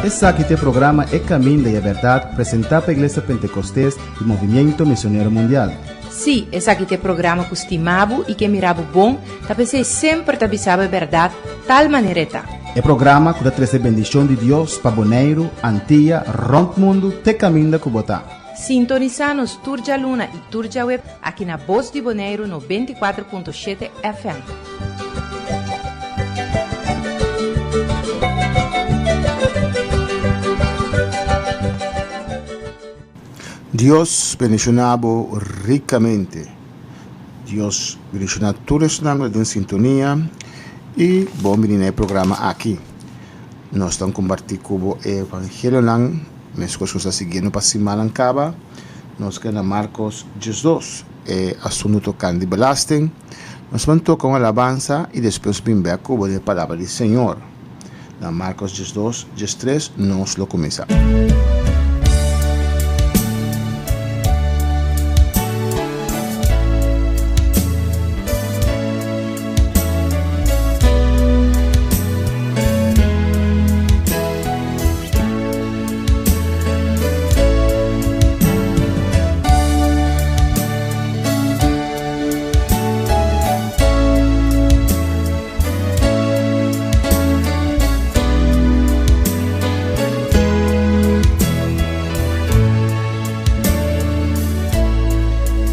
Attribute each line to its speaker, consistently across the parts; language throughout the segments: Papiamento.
Speaker 1: Esaki ta e programa E Caminda y e Berdad presenta pa Iglesia Pentecostes y Movimiento Misionero Mundial.
Speaker 2: Sí, esaki ta e programa ku stima bo i ke mira bo bon, ta p'esei semper ta bisa bo e bèrdat tal manera e ta.
Speaker 1: E programa ku ta trese bendishon di Dios pa Boneiru, Antia, rònt mundu te kaminda ku bo ta.
Speaker 2: Sintonisá nos tur djaluna i tur djaweb aki na Bos di Boneiru 94.7 FM.
Speaker 3: Dios bendiciona bo ricamente. Dios bendiciona tur esnan cu ta den sintonia y bon bini na e programa aki. Nos ta comparti cu bo e evangelionan mescos cu nos ta siguiendo pa simannan caba. Nos keda na Marcos diesdos, e asunto tocante di belasting. Nos ban toca un alabansa y despues bin bek cu bo den e palabra di Señor. Na Marcos 12, 13 nos lo cuminsa.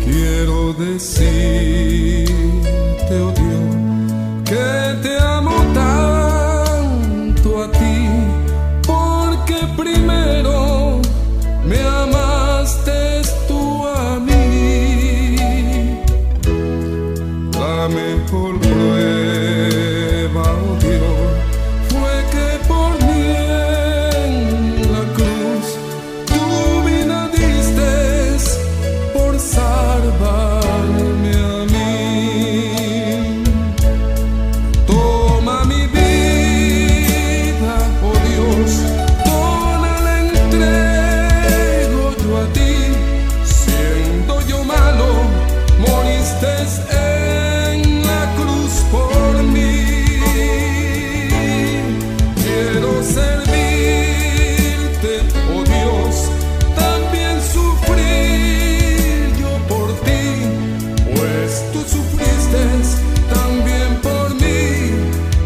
Speaker 4: Quiero decirte, oh Dios, que te amo tanto a ti, porque primero me amaste tú a mí. La mejor prueba, oh Dios, fue que por mí en la cruz tu vida diste por salvarme a mí. Toma mi vida, oh Dios, toda la entrego yo a ti. Siendo yo malo, moriste en la cruz por mí. Quiero servirte, oh Dios, también sufrir yo por ti, pues tú sufriste también por mí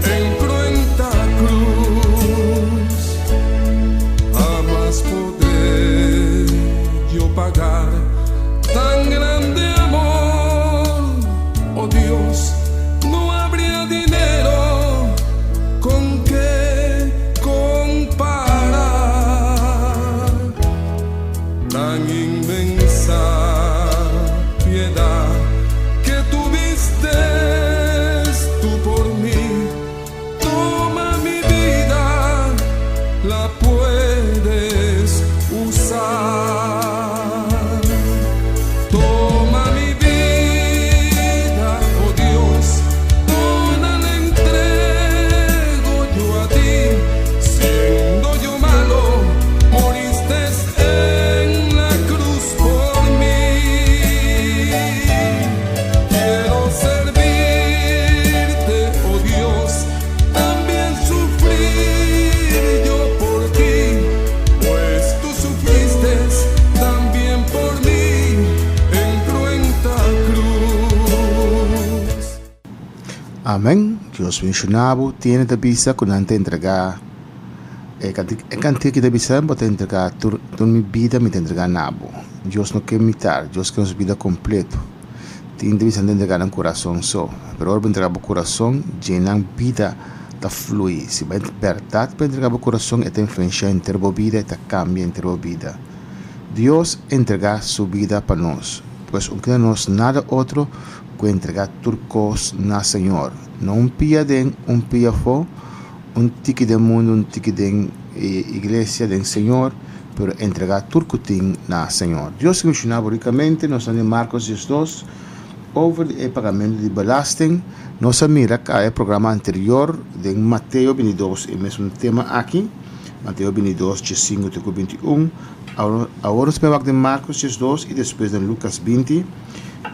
Speaker 4: en cruenta cruz. Jamás podré yo pagar tan grande amor, oh Dios, no habría dinero con que comparar tan inmensa piedad que tuviste tú por mí. Toma mi vida, la puedes usar. Toma mi vida, oh Dios, toda la entrego yo a ti. Siendo yo malo, moriste en la cruz por mí. Quiero servirte, oh Dios, también sufrir yo por ti, pues tú sufriste también por mí en cruenta cruz.
Speaker 3: Amen. Dios bendiciona bo. Tiene ta bisa cu nan ta entrega e e cantica ki ta bisa bo ta entrega tur tur mi bida mi ta entrega na bo. Dios no ke mitar, Dios ke nos bida completo. Tin ta bisa nan ta entrega nan curason so, pero ora bo entrega bo curason dje nan bida ta flui. Si bo berdad bo entrega bo curason e ta influencia henter bo bida, e ta cambia henter bo bida. Dios entrega su bida pa nos, pues un keda nos nada otro ku entrega tur kos na Señor. No un pia den, un pia afó, un tiki den mundu, un tiki den iglesia, den Señor, pero entrega tur ku tin na Señor. Dios a menshoná bo rikamente, nos ta den Marcos 12, over di e pagamentu di belasting. Nos a mira ka e programa anterior den Mateo 22 e mesun tema aki, Mateo 22, 15 te ku 21. Awor nos ta wak den Marcos 12 i despues den Lucas 20.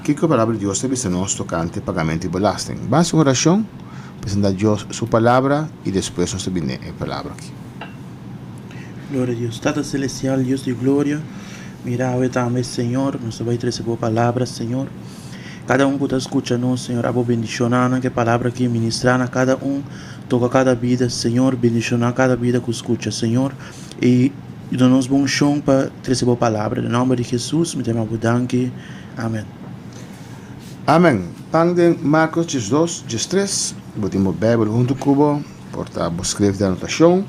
Speaker 3: Kiko e Palabra di Dios ta bisa nos tokante pagamentu di belasting? Basa un orashon. Presentá Dios su palabra i despues nos ta bini e palabra aki.
Speaker 5: Gloria a Dios. Tata Celestial, Dios di gloria, mira awe tambe, Señor, nos ta bai trece bo palabra, Señor. Cada un cu ta scucha nos, Señor, abo bendiciona nan cu e palabra aki, ministra na cada un, toca cada bida, Señor, bendiciona cada bida cu scucha, Señor, y duna nos bon unshon pa trece bo palabra. Den nomber di Jesus, mi ta yama bo danki. Amen.
Speaker 3: Amen. Pan den Marcos 12, 13, bo tin bo Bijbel hunto cu bo, por ta bo scrif di anotacion.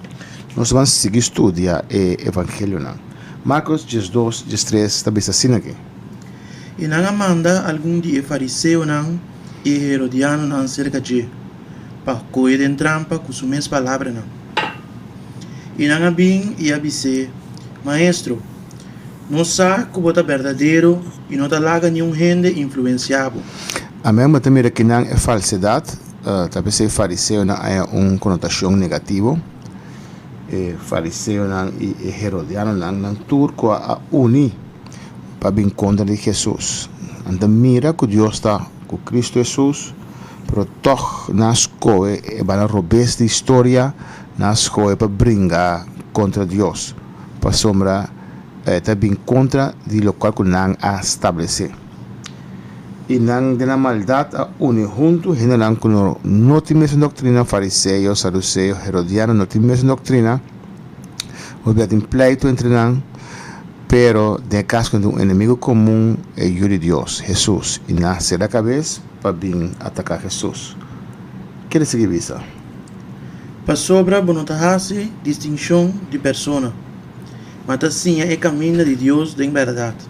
Speaker 3: Nos ban sigui studia e evangelionan. Marcos 12, 13 ta bisa asina aki.
Speaker 5: I nan a manda algun di e fariseonan i e herodianonan serka dje, pa kohe den trampa ku su mes palabranan. I nan a bin i a bis'é, Maestro, nos sa ku bo ta berdadero i no ta laga niun hende influensiá bo.
Speaker 3: Amen, bo ta mira kinan e falsedat, ta p'esei fariseonan haña un konotashon negativo. E fariseonan i e herodianonan, nan tur ku a uni pa bin kontra di Hesus. Nan ta mira ku Dios ta ku Kristu Hesus, pero tòg nan a skohe e banda robes di historia, nan a skohe pa bringa kontra Dios, pasobra e ta bin kontra di lokual ku nan a stablesé. I nan den nan maldat a uni huntu hendenan ku no tin mesun doktrina, fariseo, saduseo, herodiano no tin mesun doktrina, hopi a tin pleitu entre nan. Pero den e kas ku tin un enemigu komun, e Yu di Dios, Hesus, i nan a sera kabes pa bin ataká Hesus. Ke ta sigui bisa?
Speaker 5: Pasobra bo no ta hasi distinshon di persona, ma ta siña e kaminda di Dios den bèrdat.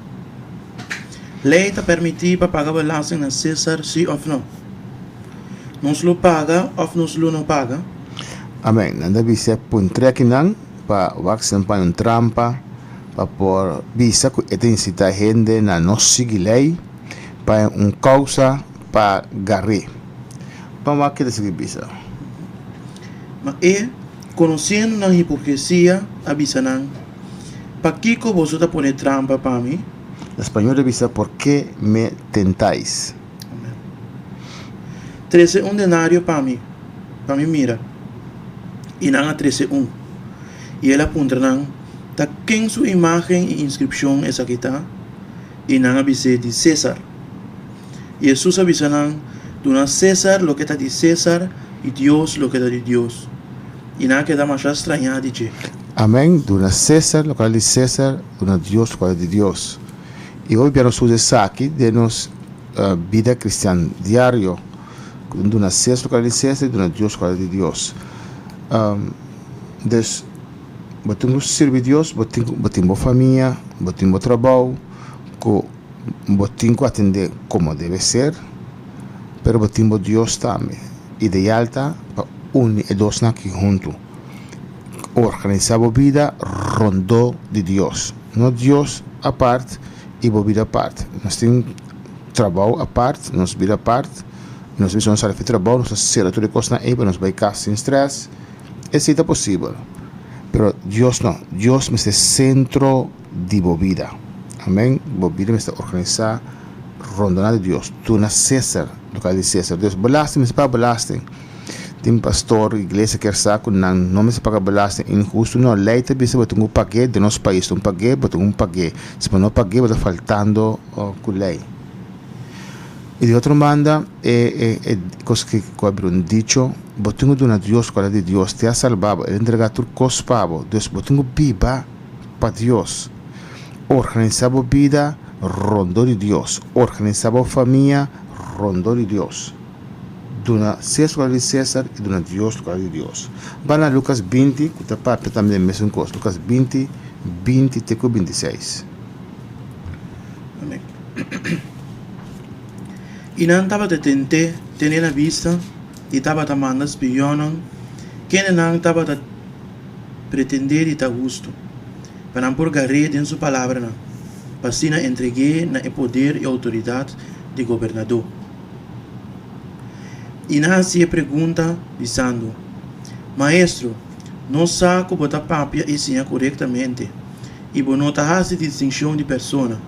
Speaker 5: Lei ta permití pa paga belasting na Sésar, sí òf nò? Nos lo paga òf nos lo no paga?
Speaker 3: Amèn. Nan ta bisa puntr'é akinan. Pa wak si nan pone un trampa pa por bisa ku e ta insitá hende na no sigui lei pa un kousa pa gar'é. Ban wak ke ta sigui bisa.
Speaker 5: Ma e, konosiendo nan hipokresia, a bisa nan, Pakiko boso ta pone trampa pa mi?
Speaker 3: Na spañol ta bisa, Por ke me tentais?
Speaker 5: Amen. Trese un denario pa mi, pa mi mira. I nan a trese un. I el a puntra nan, Ta ken su imágen i inskripshon esaki ta? I nan a bis'é, Di Sésar. I Hesus a bisa nan, Duna Sésar loke ta di Sésar i Dios loke ta di Dios. I nan a keda masha strañá di dje.
Speaker 3: Amèn. Duna Sésar loke ta di Sésar, duna Dios loke ta di Dios. I hopi bia nos usa esaki den nos bida kristian diario, ku duna César loke ta di César i duna Dios loke ta di Dios. Dus, bo tin ku sirbi Dios, bo tin bo tin bo famia, bo tin bo trabou ku bo tin ku atendé komo debe ser, pero bo tin bo Dios tambe. Ideal ta pa uni e dosnan aki huntu. Organisá bo bida rondó di Dios. No Dios apart i bo bida apart. Nos tin trabou apart, nos bida apart, nos bisa nos sali fi trabou, nos ta sera tur e kosnan ei pa nos bai kas sin stress. Esei ta posibel, pero Dios no. Dios mester sentro di bo bida. Amen. Bo bida mester organisá rondoná di Dios. Duna Cesar loke a di Cesar. Dios, belasting mester paga belasting. Tin pastor, iglesia kier sa ku nan no mester paga belasting inhustu. No, lei ta bisa bo tin ku pag'é den nos pais. Tin pag'é, bo tin ku pag'é. Si bo no pag'é bo ta faltando ku lei. I di otro banda e e e kos ki ku a bira un dicho, bo tin ku duna Dios ku a di Dios te a salba bo, el a entrega tur kos pa bo. Dus bo tin ku biba pa Dios. Organisá bo bida rondó di Dios. Organisá bo famia rondó di Dios. Duna César lugar di César i duna Dios lugar di Dios. Ba na Lucas 20 ku ta papia tambe den mesun kos. Lucas 20, 20 te ku 26.
Speaker 5: Amén. I nan tabata tent'é tene na bista i tabata manda spionnan kendenan tabata pretendé di ta hustu, pa nan por gar'é den su palabranan, pa asina entreg'é na e poder i outoridat di gobernadó. I nan hasié pregunta, bisando, Maestro, nos sa ku bo ta papia i siña korektamente, i bo no ta hasi distinshon di persona,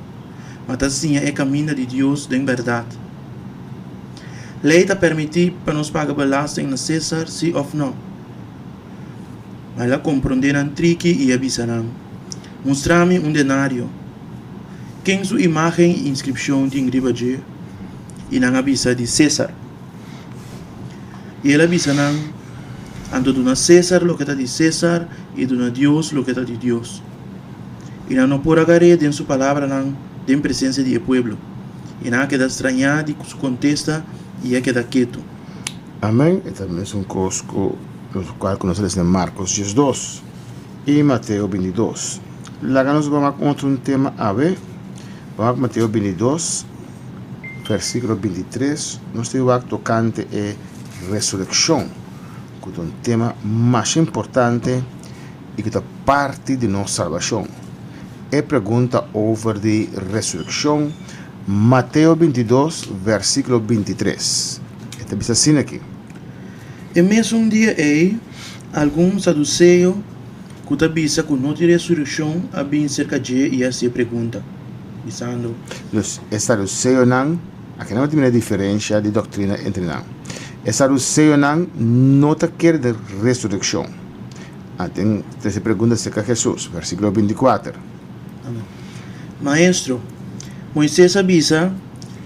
Speaker 5: ma ta siña e kaminda di Dios den bèrdat. Lei ta permití pa nos paga belasting na César, sí òf nò? Ma el a komprondé nan triki i a bisa nan, Mustra mi un denario. Ken su imágen i inskripshon tin riba dje? I nan a bisa, Di César. I el a bisa nan, Anto duna César loke ta di César i duna Dios loke ta di Dios. I nan no por a gar'é den su palabranan den presensia di e pueblo. I nan a keda strañá di su kontesta i a keda ketu.
Speaker 3: Amén. E ta mesun kos ku lokual ku nos a lesa den Markos 12 i Mateo 22. Laga nos bai ku otro un tema awe. Bai ku Mateo 22, versíkulo 23. Nos ta wak tokante e resurekshon, ku ta un tema masha importante i ku ta parti di nos salbashon. E pregunta over di resurekshon, Mateo 22, versíkulo 23. E ta bisa asina aki.
Speaker 5: E mesun dia ei, algun saduseo ku ta bisa ku no tin resurekshon a bin serka dje i a hasié pregunta, bisando.
Speaker 3: Dus, e saduseonan, aki nan bo ta mira e diferensha di doktrina entre nan. E saduseonan no ta kere den resurekshon. A tin trese pregunta serka Hesus, versíkulo 24.
Speaker 5: Amen. Maestro, Moises a bisa,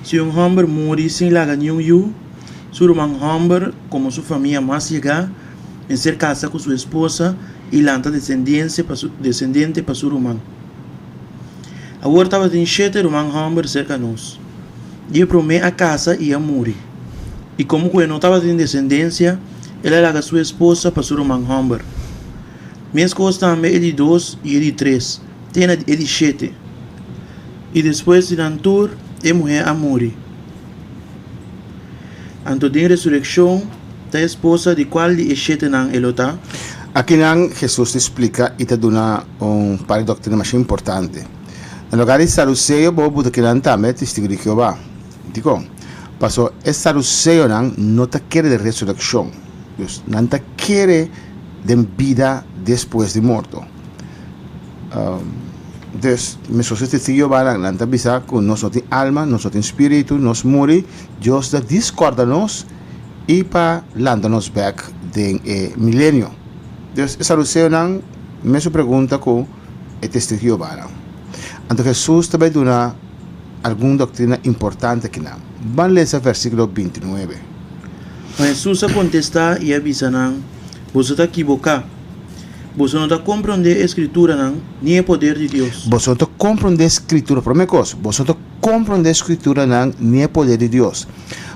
Speaker 5: Si un hòmber muri sin laga niun yu, su ruman hòmber, komo su famia mas yegá, mester kasa ku su esposa i lanta desendiensia pa su desendente pa su ruman. Awor tabatin shete ruman hòmber serka nos. I e promé a kasa i a muri. I komo ku e no tabatin desendensia, el a laga su esposa pa su ruman hòmber. Meskos tambe e di dos i e di tres, te na e di shete. I despues di nan tur, e muhé a muri. Anto den resurekshon, ta esposa di kual di e shetenan e lo ta?
Speaker 3: Akinan Hesus ta splika i ta duna un par di doktrina masha importante. Na lugar di saduseo bo buta kinan tambe Testigo di Jehová. Dikon? Pasobra e saduseonan no ta kere den resurekshon. Dus nan ta kere den bida despues di morto. Dus, meskos ku Testigo di Jehová nan, nan ta bisa ku nos no tin alma, nos no tin spiritu, nos muri, Dios ta diskorda nos i pa lanta nos bèk den e milenio. Dus, e saduseonan mesun pregunta ku e Testigo di Jehová nan. Anto Hesus ta bai duna algun doktrina importante akinan. Ban lesa versíkulo 29.
Speaker 5: Ma Hesus a kontestá i a bisa nan, Boso ta kiboká. Boso no ta komprondé e Skrituranan ni e poder di Dios.
Speaker 3: Boso no ta komprondé Skritura, promé kos, boso no ta komprondé Skrituranan ni e poder di Dios.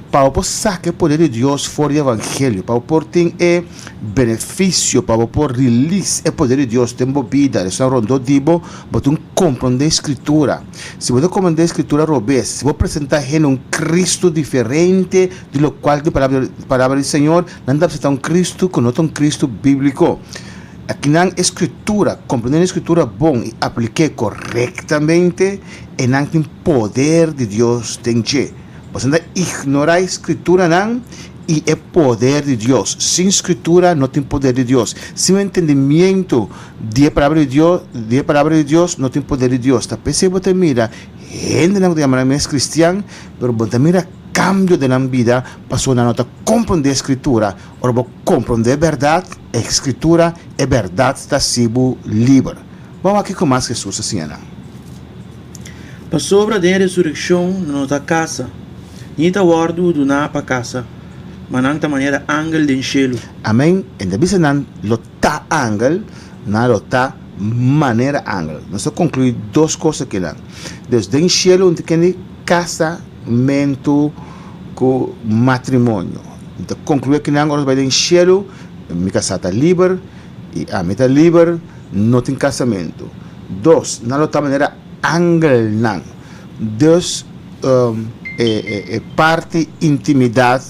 Speaker 3: Pa bo por saka e poder di Dios for di evangelio, pa bo por tin e benefisio, pa bo por release e poder di Dios den bo bida, esnan rondó di bo, bo tin komprondé Skritura. Si bo ta komprondé Skritura robes, si bo presentá hende un Kristu diferente di lokual tin palabra palabra di Señor, nan ta presentá un Kristu ku no ta un Kristu bíbliko. Akinan e Skritura, komprondé e Skritura bon i aplik'é korektamente, e nan tin poder di Dios den dje. Boso ta ignorá e Skrituranan i e poder di Dios. Sin Skritura no tin poder di Dios. Sin un entendimiento di e Palabra di Dios, di e Palabra di Dios no tin poder di Dios. Ta p'esei bo ta mira hendenan ku ta yama nan mes kristian, pero bo no ta mira kambio den nan bida pasobra nan no ta komprondé e Skritura. Ora bo komprondé e bèrdat, e Skritura, e bèrdat ta hasi bo liber. Bo wak kiko mas Hesus a siña nan.
Speaker 5: Pasobra den resurekshon no ta kasa, ni ta wòrdu duná pa kasa, ma nan ta manera angel den shelu.
Speaker 3: Amen, e ta bisa nan lo ta angel, nan lo ta manera angel. Nos ta konkluí dos kos akinan. Dus den shelu un ta kende kasamentu ku matrimonio. Mi ta konkluí akinan ora nos bai den shelu, mi kasá ta liber i ami ta liber, no tin kasamentu. Dos, nan lo ta manera angelnan. Dus e parti intimidat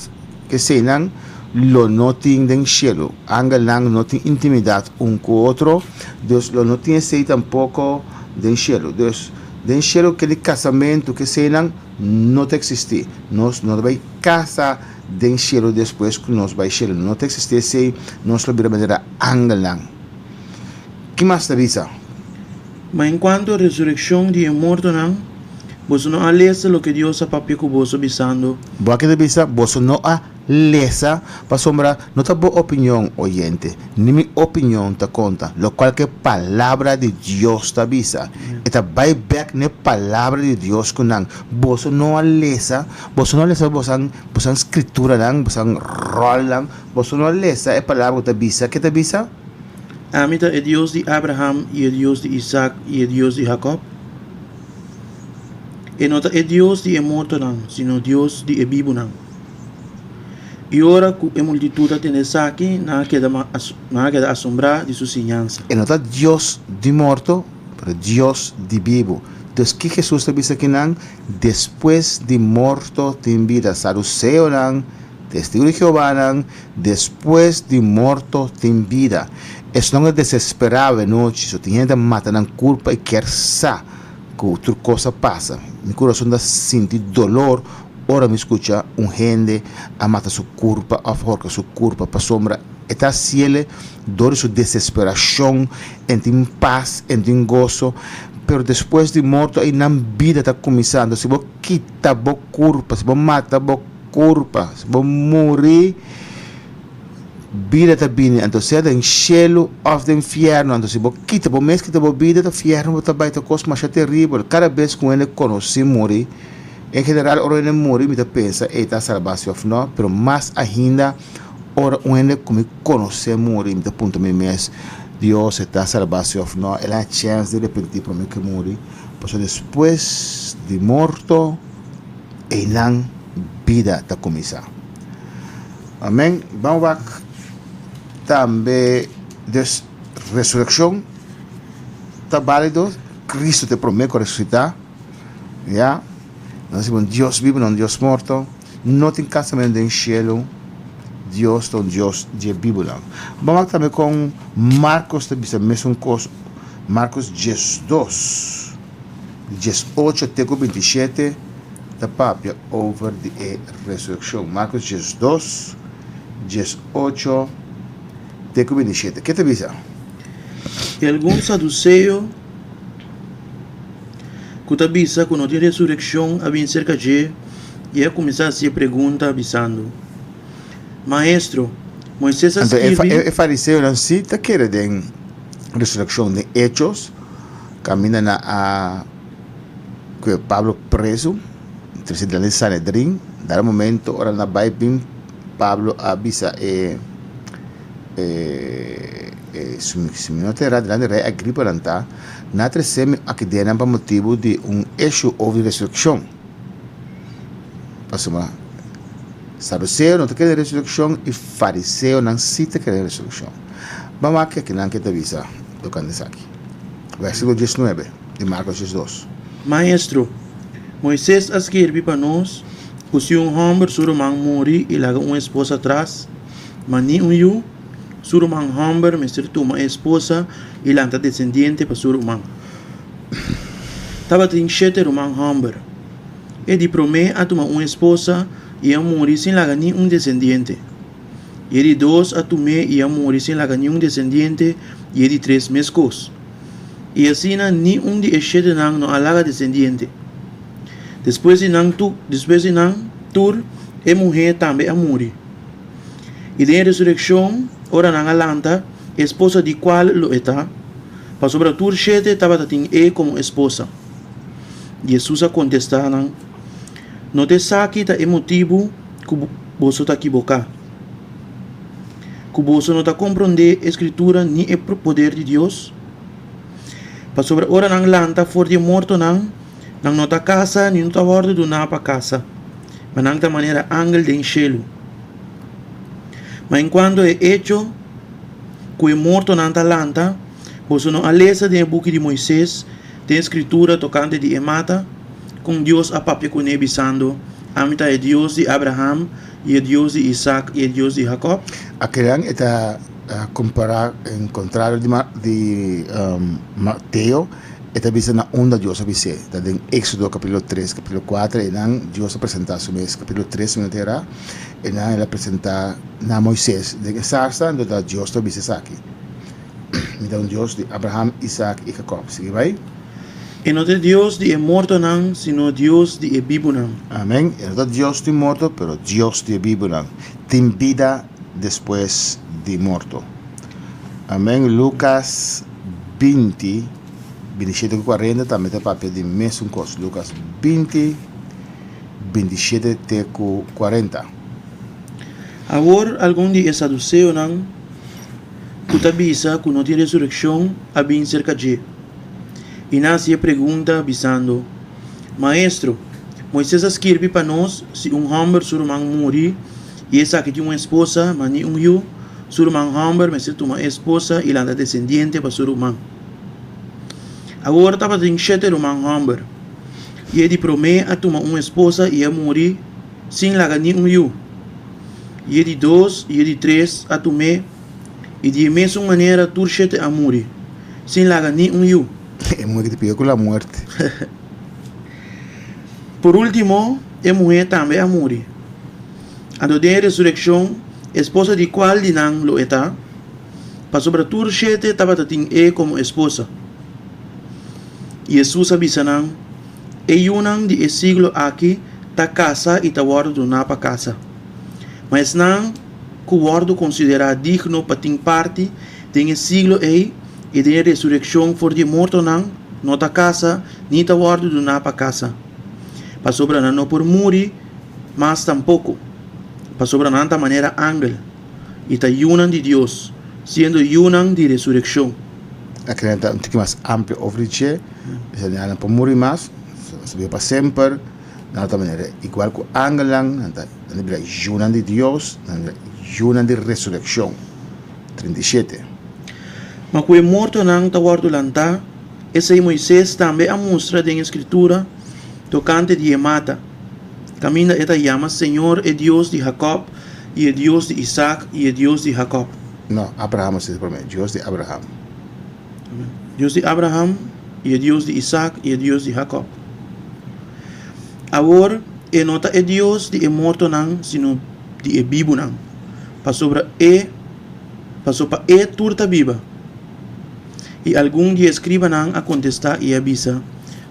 Speaker 3: eseinan lo no tin den shelu. Angelnan no tin intimidat un ku otro, dus lo no tin esei tampoko den shelu. Dus den shelu kende kasamentu ku eseinan no ta eksistí. Nos no ta bai kasa den shelu despues ku nos bai shelu. No ta eksistí esei, nos lo bira manera angelnan. Ki mas ta bisa?
Speaker 5: Ma en kuantu resurekshon di e mortonan, Boso no a lesa loke Dios a papia ku boso, bisando.
Speaker 3: Bo a keda bisa, Boso no a lesa, pasobra no ta bo opinion, oyente, ni mi opinion ta konta, lokual ku e Palabra di Dios ta bisa. E ta bai bèk n'e Palabra di Dios ku nan. Boso no a lesa, boso no a lesa bosan bosan skrituranan, bosan ròlnan, boso no a lesa e Palabra ku ta bisa. Ke ta bisa?
Speaker 5: Ami ta e Dios di Abraham i e Dios di Isak i e Dios di Jakòb? E no ta e Dios di e mortonan, sino Dios di e bibunan. I ora ku e multitut a tende esaki, nan a keda nan a keda asombrá di su siñansa.
Speaker 3: E no ta Dios di morto, pero Dios di bibu. Dus ki Hesus ta bisa kinan? Despues di morto tin bida. Saduseonan, Testigu di Jehovanan, despues di morto tin bida. Esnan ta desesperá awenochi, so tin hende ta mata nan kurpa i kier sa ku tur kos a pasa. Mi kurason ta sinti dolor ora mi skucha un hende a mata su kurpa òf horka su kurpa, pasobra e ta hasiel dor di su desesperashon, e tin pas, e tin goso, pero despues di morto ei nan bida ta kuminsá. Anto si bo kita bo kurpa, si bo mata bo kurpa, si bo muri, bida ta bini, anto sea den shelu òf den fièrnu. Anto si bo kita bo mes kita bo bida, ta fièrnu bo ta bai, ta kos masha teribel. Kada bes ku un hende konosí muri, en general ora un hende muri mi ta pensa ey ta salbá si òf nò, pero mas ainda ora un hende ku mi konosé muri mi ta puntra mi mes, Dios e ta salbá si òf nò? El a chèns di repentí promé ku e muri, pasobra despues di morto einan bida ta kuminsá. Amèn. Ban wak tambe des resurekshon ta bálido, Kristu ta e promé ku a resusitá. Ya, nos tin un Dios bibu, no un Dios morto. No tin kasamentu den shelu. Dios ta un Dios di e bibunan. Bo wak tambe kon Markos ta bisa mesun kos, Markos 12, di 18 te ku 27, ta papia over di e resurekshon. Markos 12, 18 te ku 27. Ke ta bisa?
Speaker 5: I algun saduseo ku ta bisa ku no tin resurekshon a bin serka dje i a kuminsá hasié pregunta, bisando, Maestro, Moises a
Speaker 3: Anto
Speaker 5: skirbi.
Speaker 3: e fariseonan sí ta kere den resurekshon. Den Hechos, kaminda nan a kue Pablo prezu, trese dilanti di Sanedrin, dado momento ora nan a bai bin, Pablo a bisa e. E si mi no ta erá dilanti rei Agripa nan ta, nan a trese mi aki den nan pa motibu di un eshu over di resurekshon. Pasobra saduseo no ta kere den resurekshon i fariseonan si ta kere den resurekshon. Ban wak ke kinan ke ta bisa tokante esaki. Versíkulo 19 di Markos 12.
Speaker 5: Maestro, Moises a skirbi pa nos ku si un hòmber su ruman muri i laga un esposa atras, Ma ni un yu, su ruman hòmber mester tuma e esposa i lanta desendiente pa su ruman. Tabatin shete ruman hòmber. E di promé a tuma un esposa i a muri sin laga ni un desendiente. I e di dos a tum'é i a muri sin laga ni un desendiente, i e di tres meskos. I asina ni un di e shetenan no a laga desendiente. Despues di nan despues di nan tur, e muhé tambe a muri. I den e resurekshon, ora nan a lanta, e esposa di kual lo e ta? Pasobra tur shete tabata tin e komo esposa. Jesus a kontestá nan, No ta esaki ta e motibu ku boso ta kiboká, ku boso no ta komprondé e Skritura ni e poder di Dios? Pasobra ora nan lanta for di e mortonan, nan no ta kasa ni no ta wòrdu duná pa kasa. Ma nan ta manera angel den shelu. Ma en kuanto e echo ku e mortonan ta lanta, boso no a lesa den e buki di Moises, den e Skritura tokante di e mata, kon Dios a papia kuné bisando, Ami ta e Dios di Abraham, i e Dios di Isak, i e Dios di Jakòb?
Speaker 3: Akinan e ta kompará en kontrario di Mateo. E ta bisa na unda Dios a bis'é. Ta den Éxodo capítulo tres, capítulo kuater, einan Dios a presentá su mes. Capítulo tres, si mi no ta erá, einan el a presentá na Moisés. Den e sarsa, anto ta Dios ta bisa esaki, Mi ta un Dios di Abraham, Isaac i Jacob. Sigui bai.
Speaker 5: E no ta Dios di e mortonan, sino Dios di e bibunan.
Speaker 3: Amèn. E no ta Dios di morto, pero Dios di e bibunan. Tin bida despues di morto. Amèn. Lukas 20, 27 ku 40 tambe ta papia di mesun kos. Lukas 20, 27 te ku 40.
Speaker 5: Awor algun di e saduseonan ku ta bisa ku no tin resurekshon a bin serka dje i nan hasi e pregunta, bisando, Maestro, Moises a skirbi pa nos, si un hòmber su ruman muri i esaki tin un esposa ma ni un yu, su ruman hòmber mester tuma e esposa i lanta desendiente pa su ruman. Awor tabatin shete ruman hòmber, i e di promé a tuma un esposa i a muri sin laga ni un yu. I e di dos i e di tres a tum'é, i di e mesun manera tur shete a muri, sin laga ni un yu.
Speaker 3: E muhé ki ta pió ku la muerte.
Speaker 5: Por último, e muhé tambe a muri. Anto den e resurekshon, esposa di kual di nan lo e ta? Pasobra tur shete tabata tin e komo esposa. I Hesus a bisa nan, E yunan di e siglo aki ta kasa i ta wòrdu duná pa kasa. Ma esnan ku wòrdu konsiderá digno pa tin parti den e siglo ei i den e resurekshon for di e mortonan no ta kasa ni ta wòrdu duná pa kasa, pasobra nan no por muri mas tampoko, pasobra nan ta manera angel i ta yunan di Dios, siendo yunan di resurekshon.
Speaker 3: Aki nan ta un tiki mas amplio over di dje, bisa nan no por muri mas, nan ta biba pa semper, nan ta manera igual ku angelnan, nan ta bira yunan di Dios, nan ta bira yunan di resurekshon. 37.
Speaker 5: Ma ku e mortonan ta wòrdu lantá, esei Moises tambe a mustra den e Skritura tokante di e mata, kaminda e ta yama Señor e Dios di Jakòb i e Dios di Isak i e Dios di Jakòb.
Speaker 3: No, Abraham a sete promé, Dios di Abraham.
Speaker 5: Amen. Dios di Abraham i e Dios di Isak i e Dios di Jakòb. Awor e no ta e Dios di e mortonan, sino di e bibunan, pasobra e paso pa e tur ta biba. I algun di e escribanan a contestá i a bisa,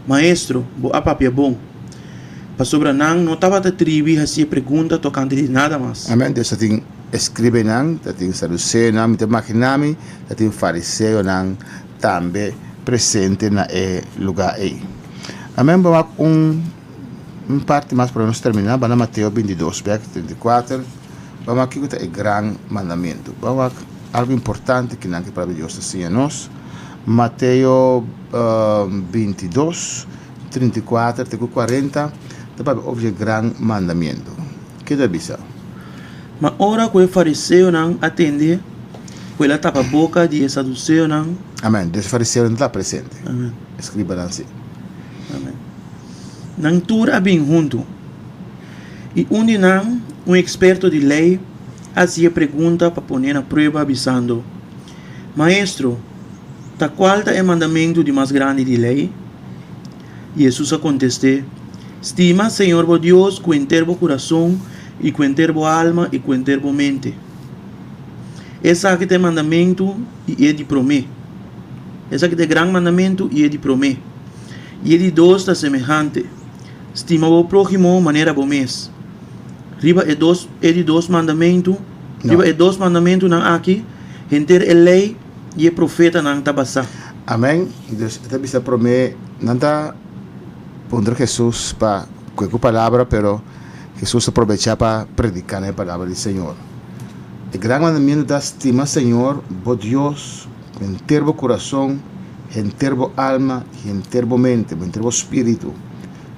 Speaker 5: Maestro, bo a papia bon. Pasobra nan no tabata tribi hacié pregunta tocante di nada mas.
Speaker 3: Amen. Dios ta tin escribenan, ta tin saduceonan, mi ta imaginá mi ta tin fariseonan tambe presente na e lugá ei. Amen. Bo wak un Un parti mas pa nos terminá, ban na Mateo 22 bèk 34, ban wak kiko ta e gran mandamentu. Ban wak algu importante ki nan ke Palabra di Dios ta siña nos. Mateo 22, 34 te ku 40 ta papia over di e gran mandamentu. Ke ta bisa?
Speaker 5: Ma ora ku e fariseonan a tende ku el a tapa boka di e saduseonan.
Speaker 3: Amen. Dus e fariseonan no ta presente.
Speaker 5: Amen.
Speaker 3: Escribanan si.
Speaker 5: Amen. Nan tur a bin huntu, i un di nan, un eksperto di lei, a hasié pregunta pa pon'é na prueba, bisando, Maestro, ta kual ta e mandamentu di mas grandi di lei? Hesus a kontest'é, Stima Señor bo Dios ku henter bo kurason i ku henter bo alma i ku henter bo mente. Esaki ta e mandamentu i e di promé. Esaki ta e gran mandamentu i e di promé. I e di dos ta semehante, Stima bo próhimo manera bo mes. Riba e dos e di dos mandamentu, riba e dos mandamentunan aki, henter e Lei i e Profetanan ta basá.
Speaker 3: Amèn. Dus e ta bisa promé, nan ta puntra Hesus pa kue ku palabra, pero Hesus ta probechá pa prediká nan e palabra di Señor. E gran mandamentu ta, Stima Señor bo Dios ku henter bo kurason, henter bo alma i henter bo mente, henter bo spiritu,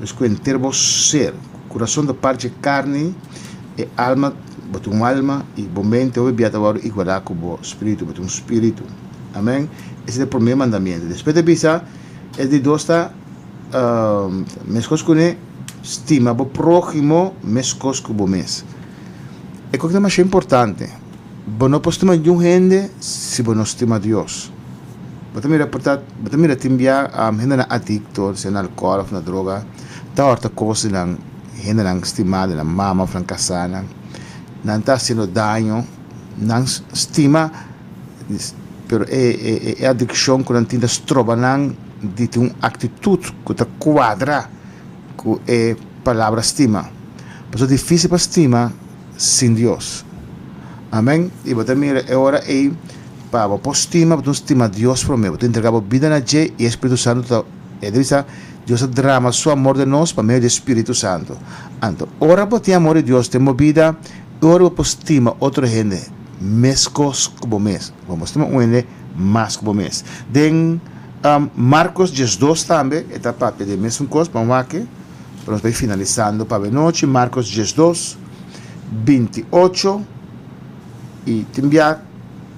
Speaker 3: dus ku henter bo ser. Kurason ta parti dje karni, e alma, bo tin un alma i bo mente hopi bia ta wòrdu igualá ku bo spiritu, bo tin un spiritu. Amèn. Ese ta e promé mandamiento. Despues ta bisa, e di dos ta, meskos kuné, stima bo próhimo meskos ku bo mes. E kos ta masha importante. Bo no por stima niun hende si bo no stima Dios. Bo ta mira por ta, bo ta mira tin bia hendenan adikto, sea na alkohòl òf na droga, ta hòrta kos di nan hendenan stimá, di nan mama òf nan kasánan. Nan ta hasiendo daño, nan stima, pero e e adikshon ku nan tin ta stroba nan. di tin un aktitut ku ta kuadra ku e palabra stima. Pasobra difísil pa stima sin Dios. Amèn. I bo ta mira e ora ei pa bo por stima, bo tin stima Dios promé. Bo tin entrega bo bida na dje i e Spiritu Santu ta, e ta bisa, Dios ta drama su amor den nos pa medio di e Spiritu Santu. Anto, ora bo tin amor di Dios den bo bida, e ora bo por stima otro hende meskos ku bo mes. Bo por stima un hende mas ku bo mes. Den Marcos 12 tambe e ta papia di e mesun kos. Ban wak e, pa nos bai finalisando pa abenochi. Marcos 12, 28. I tin bia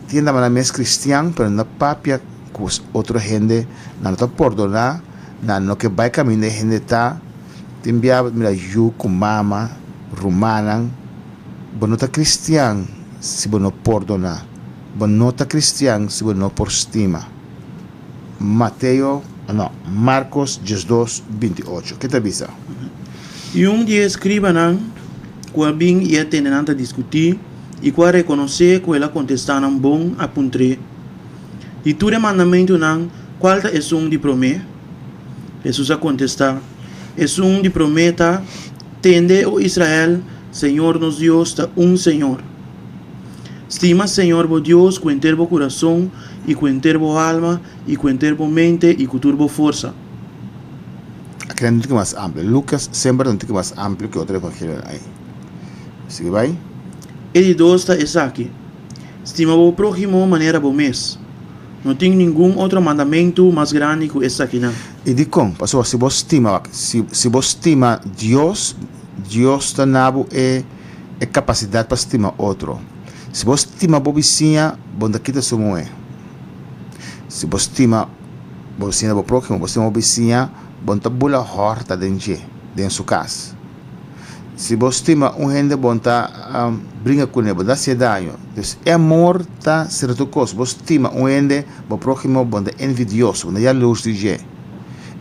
Speaker 3: tin hende mes kristian pero no papia ku otro hende, nan no ta pordoná, nan no ke bai kaminda e hende ta. Tin bia bo ta mira yu ku mama, rumannan. Bo no ta kristian si bo no pordoná. Bo no ta kristian si bo no por stima. Mateo, no, Marcos 12, 28. Ke ta bisa?
Speaker 5: I un di e eskribanan ku a bin i a tende nan ta diskutí i ku a rekonosé ku el a kontestá nan bon a puntr'é, Di tur e mandamentunan, kual ta esun di promé? Hesus a kontestá, Esun di promé ta, Tende, o Israel, Señor nos Dios ta un Señor. Stima Señor bo Dios ku henter bo kurason i ku henter bo alma i ku henter bo mente i ku tur bo forsa.
Speaker 3: Aki nan un tiki mas amplio. Lukas semper ta un tiki mas amplio ku otro evangelionan ei. Sigui bai.
Speaker 5: E di dos ta esaki, Stima bo próhimo manera bo mes. No tin ningun otro mandamentu mas grandi ku esakinan.
Speaker 3: I dikon? Pasobra si bo stima, si, si bo stima Dios, Dios ta na bo e e kapasidat pa stima otro. Si bo stima bo bisiña, bo no ta kita su muhé. Si bo stima bo bisiña, bo próhimo, bo stima bo bisiña, bo no ta bula hòrta den dje, den su kas. Si bo stima un hende, bo no ta bringa kuné, bo no ta hasié daño. Dus e amor ta sierto kos. Bo stima un hende, bo próhimo, bo no ta envidioso, bo no ta yalurs di dje.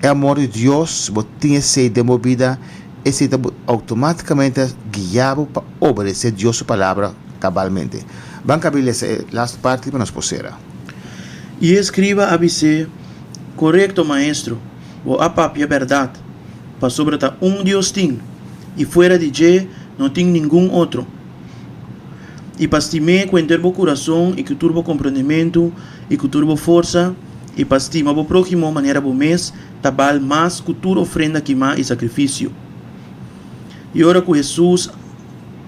Speaker 3: E amor di Dios, bo tin esei den bo bida, Esei ta outomátikamente guia bo pa obedesé Dios su Palabra kabalmente. Ban kabi lesa e lastu parti pa nos por sera.
Speaker 5: I e eskriba a bis'é, Korekto, Maestro, bo a papia bèrdat, pasobra ta un Dios tin, i fuera di dje no tin ningun otro. I pa stim'é ku henter bo kurason i ku tur bo komprondementu i ku tur bo forsa, i pa stima bo próhimo manera bo mes, ta bal mas ku tur ofrenda kimá i sakrifisio. I ora ku Hesus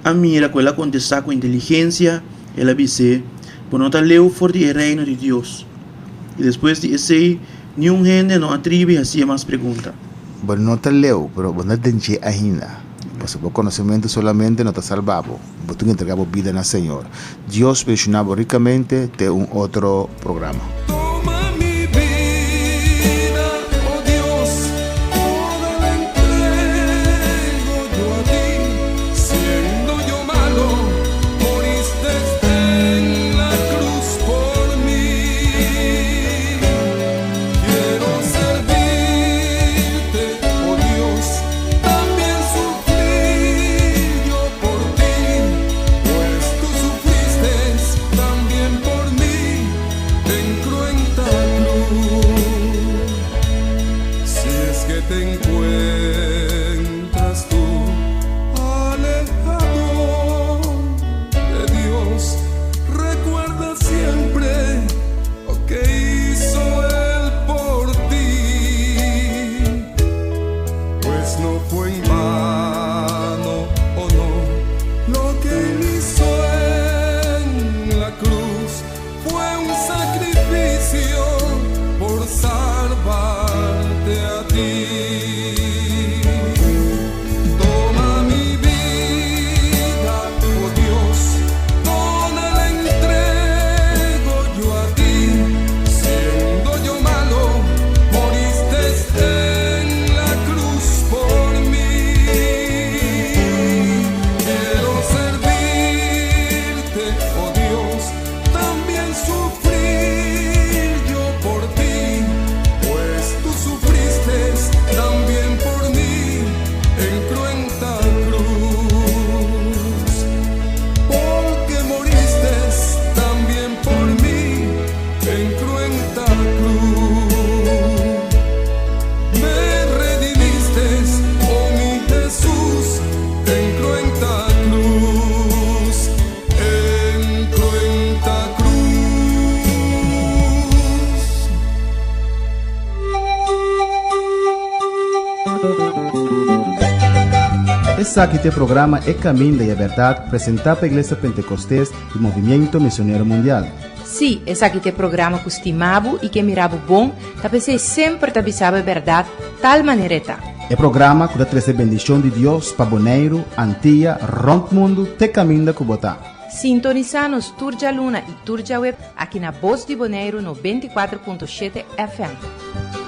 Speaker 5: a mira ku el a kontestá ku inteligensia, el a bis'é, Bo no ta leu for di e Reino di Dios. I despues di esei, niun hende no a tribi hasié mas pregunta.
Speaker 3: Bo no ta leu, pero bo no ta den dje ainda. Pasobra bo konosementu solamente no ta salba bo. Bo tin ku entregá bo bida na Señor. Dios bendishoná bo rikamente te un otro programa.
Speaker 4: Toma mi bida, oh Dios, toda la entrego yo a ti, siendo yo malo, moriste en la cruz por mi. Quiero servirte, oh Dios, también sufrir yo por ti, pues tú sufriste también por mí en cruel.
Speaker 1: Esaki ta e programa E Caminda y e Berdad presenta pa Iglesia Pentecostes y Movimiento Misionero Mundial.
Speaker 2: Sí, esaki ta e programa ku stima bo i ke mira bo bon, ta p'esei semper ta bisa bo e bèrdat tal manera e ta.
Speaker 1: E programa ku ta trese bendishon di Dios pa Boneiru, Antia, rònt mundu te kaminda ku bo ta.
Speaker 2: Sintonisá nos tur djaluna i tur djaweb aki na Bos di Boneiru 94.7 FM.